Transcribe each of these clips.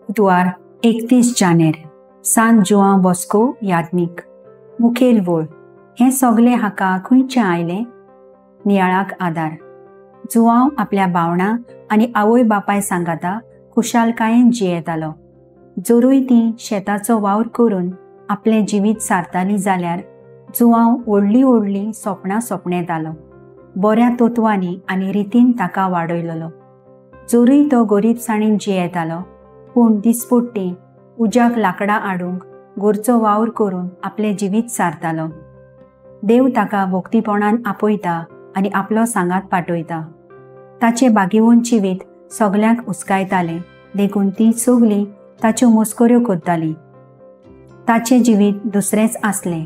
बुधवार 31 जानेर, सान जुआंव बॉस्को याज्ञीक. मुखेल वळ. हें सगलें हाका खंयचें आयलें? नियाळाक आदार. जुआंव आपल्या भावणां आनी आवय बापाय सांगाता खुशालकायेन जियेतालो. जरूय ती शेताचो वावर करून आपलें जिवीत सारताली जाल्यार जुआंव व्हडलीं व्हडलीं सोपणां सोपणेतालो. बऱ्या तत्वांनी आनी रितीन ताका वाडयलेलो. जरूय तो गरीबसाणीन जियेतालो पूण दिसपट्टी उज्याक लाकडां हाडूंक गोरचो वावर करून आपलें जिवीत सारतालो. देव ताका भक्तीपणान आपयता आनी आपलो सांगात पाठयता. ताचें बागेवन जिवीत सगल्यांक हुस्कायतालें, देखून ती सगलीं ताच्यो मस्कऱ्यो करतालीं. ताचें जिवीत दुसरेंच आसलें.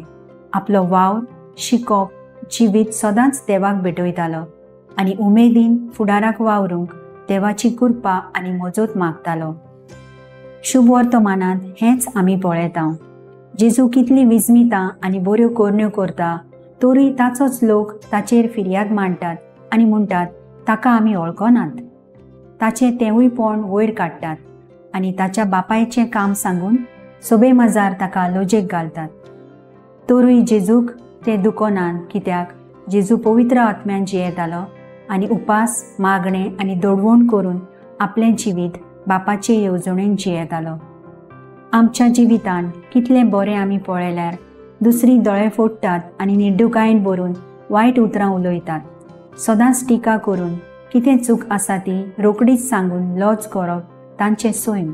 आपलो वावर, शिकप, जिवीत सदांच देवाक भेटयतालो आनी उमेदीन फुडाराक वावरूंक देवाची कृपा आनी मजत मागतालो. शुभ वर्तमानांत हेंच आमी पळयता. जेजू कितली विस्मितां आनी बऱ्यो करण्यो करता तरूय ताचोच लोक ताचेर फिर्याद मांडटात आनी म्हणटात ताका आमी वळखनात. ताचें तेवूयपण वयर काडटात आनी ताच्या बापायचें काम सांगून सोबे मजार ताका लजेक घालतात. तरूय जेजूक ते दुकोनान, कित्याक जेजू पवित्र आत्म्यान जियेतालो आनी उपास, मागणें आनी दडवण करून आपलें जिवीत बापाचे येवजणेन जियेतालो. आमच्या जिवितान कितलें बरें आमी पळयल्यार दुसरी दोळे फोडटात आनी निड्डुकायेन भरून वायट उतरां उलयतात. सदांच टिका करून कितें चूक आसा ती रोकडीच सांगून लज करप तांचें सैम.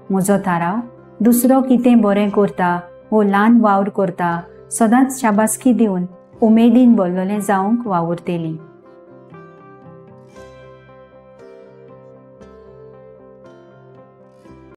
म्हजो थाराव, दुसरो कितें बरें करता वो ल्हान वावर करता सदांच शाबासकी दिवन उमेदीन बोल्लोलें जावंक वावुरतली.